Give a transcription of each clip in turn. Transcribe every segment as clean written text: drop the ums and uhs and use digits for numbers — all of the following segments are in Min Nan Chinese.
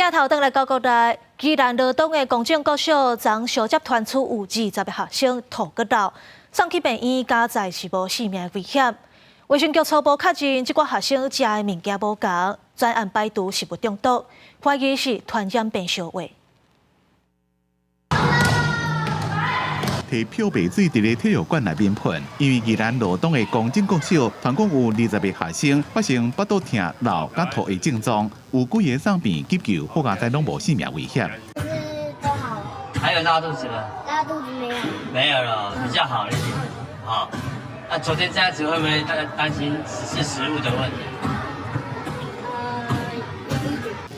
鏡頭轉來到國內，宜蘭羅東的公正國小昨相接傳出有20個學生吐閣漏，送去病院，佳哉是無性命危險。衛生局初步確認，這寡學生食的物件無仝，專案排除食物中毒，懷疑是傳染病相話。提漂白水佇咧體育館內面噴，因為宜蘭羅東的公正國小，傳講有20個學生發生腹肚疼、漏佮吐的症狀，有幾個送病急救，好佳哉攏無性命危險。都好了。還有拉肚子嗎？拉肚子沒有。沒有了，比較好一點。好，那昨天這樣子會不會大家擔心是食物的問題？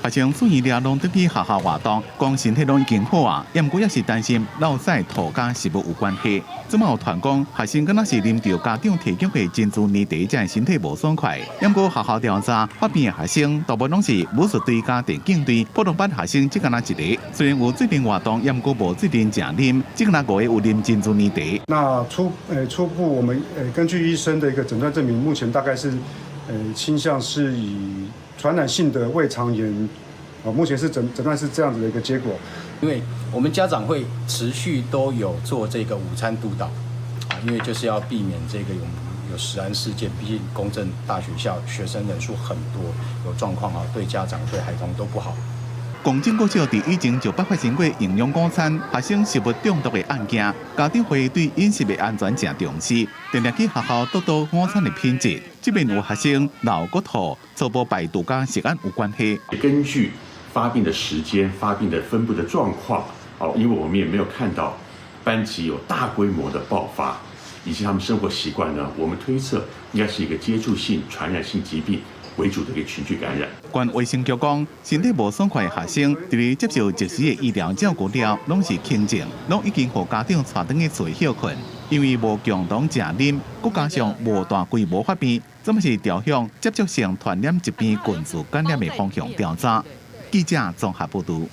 學生出院了，攏轉去學校活動，講身體攏已經好啊，毋過也是擔心落屎吐佮食物有關係。這馬有傳講，學生敢若是啉著家長提供的珍珠奶茶，才會身體無爽快。毋過學校調查發病的學生，大部分攏是武術隊佮電競隊，普通班學生只敢若一個。雖然有做陣活動，毋過無做陣食啉，只敢若五個有啉珍珠奶茶。那初步我們根據醫生的一個診斷證明，目前大概是傾向是以傳染性的胃腸炎，啊，目前是診斷是這樣子的一個結果。因為我們家長會持續都有做這個午餐督導，啊，因為就是要避免這個有食安事件，畢竟公正大學校學生人數很多，有狀況啊，對家長對孩童都不好。公正國小佇以前就捌發生過營養午餐學生食物中毒的案件，家長會對飲食的安全誠重視，定定去學校督導午餐的品質。這邊有學生漏閣吐，初步排除佮食安有關係。根據發病的時間、發病的分布的狀況，哦，因為我們也沒有看到班級有大規模的爆發，以及他們生活習慣呢，我們推測應該是一個接觸性傳染性疾病為主的一個群聚感染。縣衛生局講，身體無爽快的學生，佇咧接受及時的醫療照顧了，攏是輕症，攏已經予家長帶轉去厝歇睏。因為無共同食啉，閣加上無大規模發病，這馬是朝向接觸性傳染疾病群聚感染的方向調查。記者綜合報導。